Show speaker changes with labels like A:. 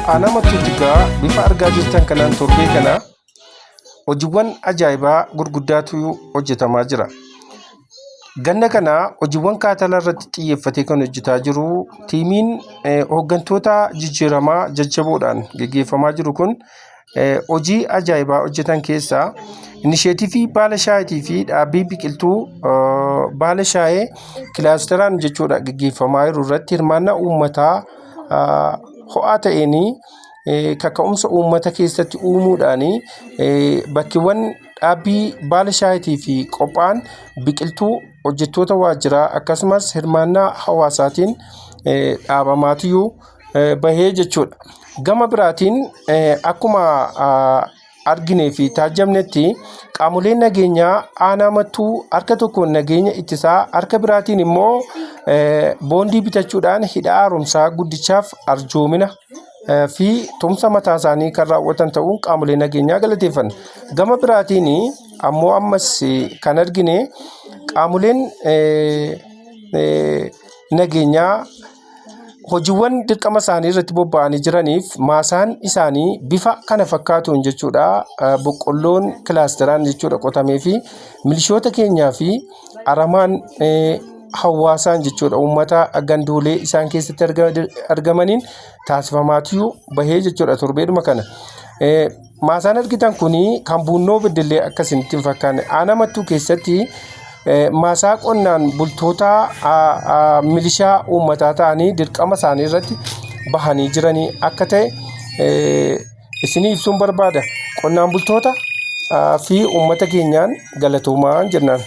A: Aanaa Mattuutti egaa bifa argaa jirtan kanaan torbee kana hojiiwwan ajaa'ibaa gurguddaatu hojjetamaa jira. Ganna kana hojiiwwan kaatalaa irratti xiyyeeffatee kan hojjetaa jiru tiimiin hooggantoota jijjiiramaa jajjaboodhaan geggeeffamaa jiru kun hojii ajaa'ibaa hojjetan keessaa inisheetivii baala shaayitii fi dhaabbii biqiltuu baala shaayee kilaasteraan jechuudha geggeeffamaa jiru irratti hirmaannaa uummataa ho'aa ta'een kaka'umsa uummata keessatti uumuudhaan bakkeewwan dhaabbii baala shaayitii fi qophaa'an biqiltuu hojjettoota waajjiraa akkasumas hirmaannaa hawaasaatiin dhaabamaatiyyuu bahee jechuudha. Gama biraatiin akkuma arginee fi taajjabnetti qaamoleen nageenyaa aanaa Mattuu harka tokkoon nageenya ittisaa harka biraatiin immoo boondii bitachuudhaan hidha haaromsaa guddichaaf arjoomina fi tumsa mataa isaanii kan raawwatan ta'uun qaamolee nageenyaa galateeffanna. Gama biraatiin ammoo ammas kan argine qaamoleen nageenyaa hojiiwwan dirqama isaanii irratti bobba'anii jiraniif maasaan isaanii bifa kana fakkaatuun jechuudha boqqolloon kilaasteraan jechuudha qotamee fi milishoota keenyaa fi aramaan hawaasaan jechuudha uummata gandoolee isaan keessatti argamaniin taasifamaatu bahee jechuudha torbeedhuma kana. Maasaan argitan kun kan Buunnoo Beddellee akka isinitti hin fakkaanne aanaa Mattuu keessatti maasaa qonnaan bultoota milishaa uummataa ta'anii dirqama isaanii irratti bahanii jiranii akka ta'e isinii ibsuun barbaada. Qonnaan bultoota fi uummata keenyaan galatoomaa jennaan.